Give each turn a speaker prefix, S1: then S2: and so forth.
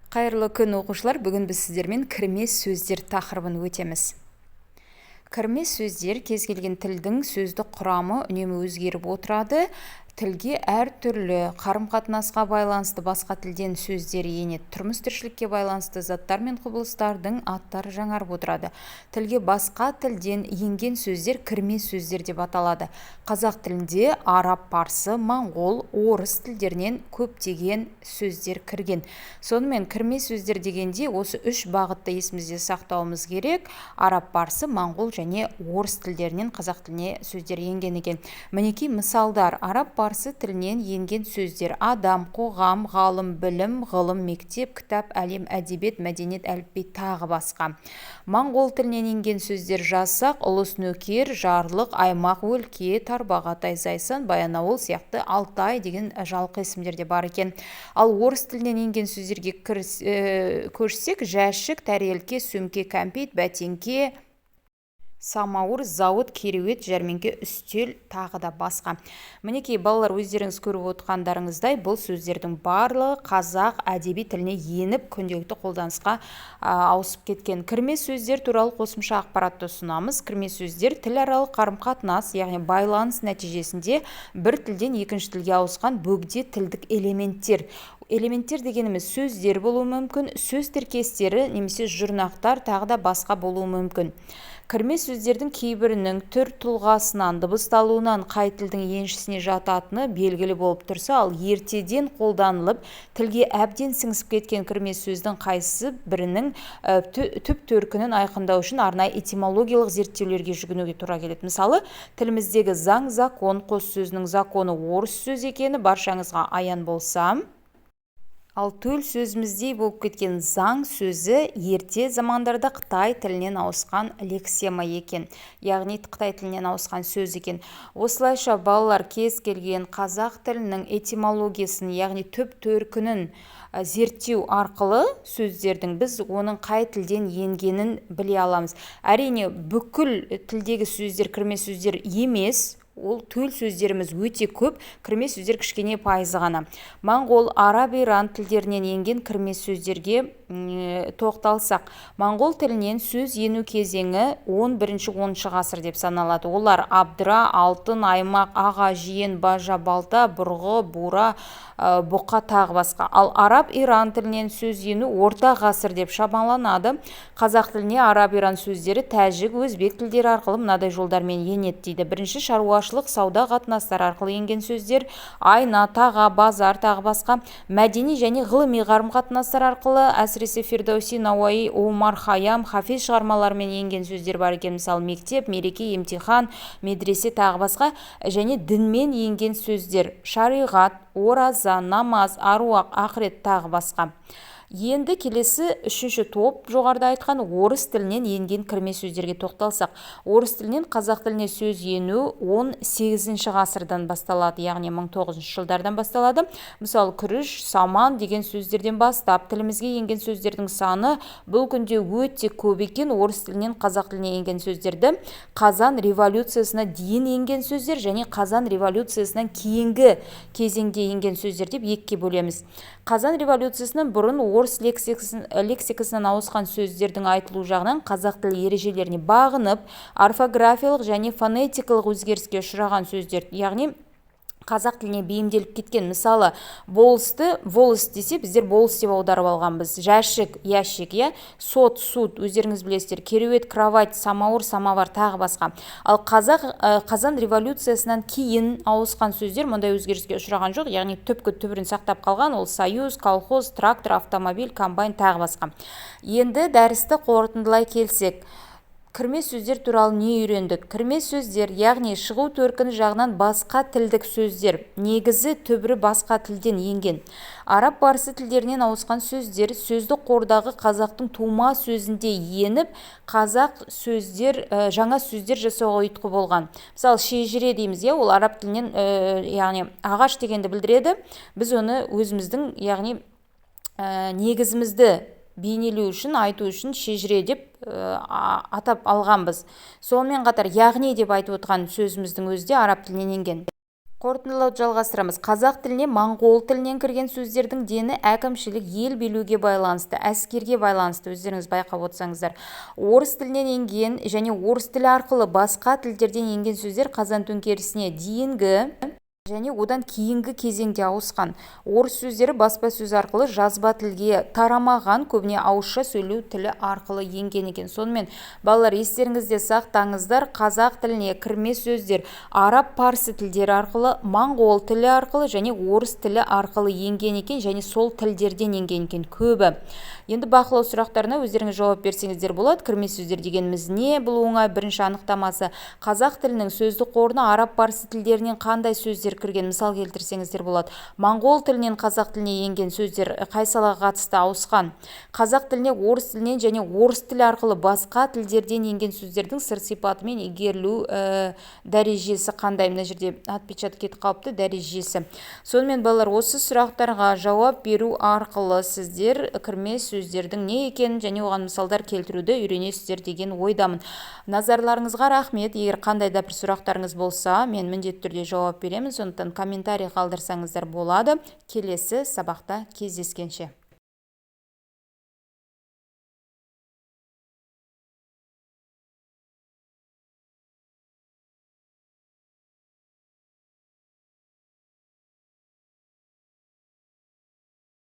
S1: Қайырлы күн, оқушылар! Бүгін біз сіздермен кірме сөздер тақырыбын өтеміз. Кірме сөздер: кез келген тілдің сөздік құрамы үнемі өзгеріп отырады. Тілге әртүрлі қарым-қатынасқа байланысты басқа тілден сөздер енеді. Тұрмыс тіршілікке байланысты заттар мен құбылыстардың аттары жаңарып отырады. Тілге басқа тілден енген сөздер кірме сөздер деп аталады. Қазақ тілінде араб, парсы, моңғол, орыс тілдерінен көптеген сөздер кірген. Сонымен, кірме сөздер дегенде осы үш бағытты есімізде сақтауымыз керек: араб, парсы, моңғол және орыс тілдерінен қазақ тіліне сөздер енген екен. Мінекей, мысалдар. Араб, парсы тілінен енген сөздер: адам, қоғам, ғалым, білім, ғылым, мектеп, кітап, әлем, әдебиет, мәдениет, әліпби, тағы басқа. Моңғол тілінен енген сөздер: жасақ, ұлыс, нөкер, жарлық, аймақ, өлке, Тарбағатай, Зайсан, Баянауыл сияқты, Алтай деген жалқы есімдер де бар екен. Ал орыс тілінен енген сөздерге көшсек: жәшік, тәрелке, сөмке, кәмпит, бәтеңке, самауыр, зауыт, кереует, жәрмеңке, үстел, тағы да басқа. Мінекей, балалар, өздеріңіз көріп отырғандарыңыздай, бұл сөздердің барлығы қазақ әдеби тіліне еніп, күнделікті қолданысқа ауысып кеткен. Кірме сөздер туралы қосымша ақпаратты ұсынамыз. Кірме сөздер – тіларалық қарым-қатынас, яғни байланыс нәтижесінде бір тілден екінші тілге ауысқан бөгде тілдік элементтер. Элементтер дегеніміз сөздер болуы мүмкін, сөз тіркестері немесе жұрнақтар, тағы да басқа болуы мүмкін. Кірме сөздердің кейбірінің түр тұлғасынан, дыбысталуынан қай тілдің еншісіне жататыны белгілі болып тұрса, ал ертеден қолданылып, тілге әбден сіңісіп кеткен кірме сөздің қайсы бірінің түп төркінін айқындау үшін арнайы этимологиялық зерттеулерге жүгінуге тура келеді. Мысалы, тіліміздегі заң, закон қос сөзінің законы орыс сөзі екені баршаңызға аян болса, ал төл сөзіміздей болып кеткен заң сөзі ерте замандарда қытай тілінен ауысқан лексема екен, яғни қытай тілінен ауысқан сөз екен. Осылайша, балалар, кез келген қазақ тілінің этимологиясын, яғни түп төркінін зерттеу арқылы сөздердің біз оның қай тілден енгенін біле аламыз. Әрине, бүкіл тілдегі сөздер кірме сөздер емес, ол төл сөздеріміз өте көп, кірме сөздер кішкене пайызы ғана. Моңғол, араб, иран тілдерінен енген кірме сөздерге тоқталсақ, моңғол тілінен сөз ену кезеңі 11-10 ғасыр деп саналады. Олар: абдыра, алтын, аймақ, аға, жиен, бажа, балта, бұрғы, бура, бұқа, тағы басқа. Ал араб, иран тілінен сөз ену орта ғасыр деп шамаланады. Қазақ тіліне араб, иран сөздері тәжік, өзбек тілдері арқылы мынадай жолдармен енеді дейді. Бірінші, шаруашылық, сауда қатынастары арқылы енген сөздер: айна, таға, базар, тағы басқа. Мәдени және ғылыми қарым-қатынастар арқылы, әсіресе Фирдоуси, Науаи, Омар Хайям, Хафиз шығармаларымен енген сөздер бар екен. Мысалы, мектеп, мереке, емтихан, медресе, тағы басқа. Және дінмен енген сөздер: шариғат, ораза, намаз, аруақ, ақырет, тағы басқа. Енді келесі үшінші топ, жоғарыда айтқан орыс тілінен енген кірме сөздерге тоқталсақ, орыс тілінен қазақ тіліне сөз ену 18 ғасырдан басталады, яғни 1900 жылдардан басталады. Мысалы, күріш, саман деген сөздерден бастап тілімізге енген сөздердің саны бұл күнде өте көп екен. Орыс тілінен қазақ тіліне енген сөздерді Қазан революциясына дейін енген сөздер және Қазан революциясынан кейінгі кезеңде енген сөздер деп екіге бөлеміз. Қазан революциясынан бұрын орыс лексикасынан ауысқан сөздердің айтылу жағынан қазақ тілі ережелеріне бағынып, орфографиялық және фонетикалық өзгеріске ұшыраған сөздер, яғни қазақ тіліне бейімделіп кеткен. Мысалы, болысты волость десе, біздер болыс деп аударып алғанбыз. Жәшік, ящик, иә, сот, суд, өздеріңіз білесіздер, кереует, кровать, самауыр, самовар, тағы басқа. Ал Қазан революциясынан кейін ауысқан сөздер мұндай өзгеріске ұшыраған жоқ, яғни түпкі түбірін сақтап қалған. Ол союз, колхоз, трактор, автомобиль, комбайн, тағы басқа. Енді дәрісті қорытындылай келсек, кірме сөздер туралы не үйрендік? Кірме сөздер, яғни шығу төркіні жағынан басқа тілдік сөздер, негізі түбірі басқа тілден енген. Араб, парсы тілдерінен ауысқан сөздер сөздік қордағы қазақтың тума сөзінде еніп, қазақ сөздер, жаңа сөздер жасауға ұйытқы болған. Мысалы, шежіре дейміз, иә, ол араб тілінен, яғни ағаш дегенді білдіреді. Біз оны өзіміздің, яғни негізімізді бейнелеу үшін, айту үшін шежіре деп атап алғанбыз. Сонымен қатар яғни деп айтып отырған сөзіміздің өзі де араб тілінен енген. Қорытындылауды жалғастырамыз. Қазақ тіліне моңғол тілінен кірген сөздердің дені әкімшілік, ел билеуге байланысты, әскерге байланысты, өздеріңіз байқап отырсаңыздар. Орыс тілінен енген және орыс тілі арқылы басқа тілдерден енген сөздер Қазан төңкерісіне дейінгі және одан кейінгі кезеңде ауысқан. Орыс сөздері баспасөз арқылы жазба тілге тарамаған, көбіне ауызша сөйлеу тілі арқылы енген екен. Сонымен, балалар, естеріңізде сақтаңыздар: қазақ тіліне кірме сөздер араб, парсы тілдері арқылы, моңғол тілі арқылы және орыс тілі арқылы енген екен және сол тілдерден енген екен көбі. Енді бақылау сұрақтарына өздеріңіз жауап берсеңіздер болады. Кірме сөздер дегеніміз не? Бұл оңай. Бірінші анықтамасы: қазақ тілінің сөздік қорына араб, парсы тілдерінен қандай сөздер кірген, мысал келтірсеңіздер болады. Моңғол тілінен қазақ тіліне енген сөздер қай салаға қатысты ауысқан? Қазақ тіліне орыс тілінен және орыс тілі арқылы басқа тілдерден енген сөздердің сыр сипаты мен игерілу дәрежесі қандай? Мына жерде отпечаток кетіп қалыпты, дәрежесі. Сонымен, балалар, осы сұрақтарға жауап беру арқылы сіздер кірме сөздердің не екенін және оған мысалдар келтіруді үйренесіздер деген ойдамын. Назарларыңызға рахмет. Егер қандай да бір сұрақтарыңыз болса, мен міндетті түрде жауап беремін, сондықтан комментарий қалдырсаңыздар болады. Келесі сабақта кездескенше!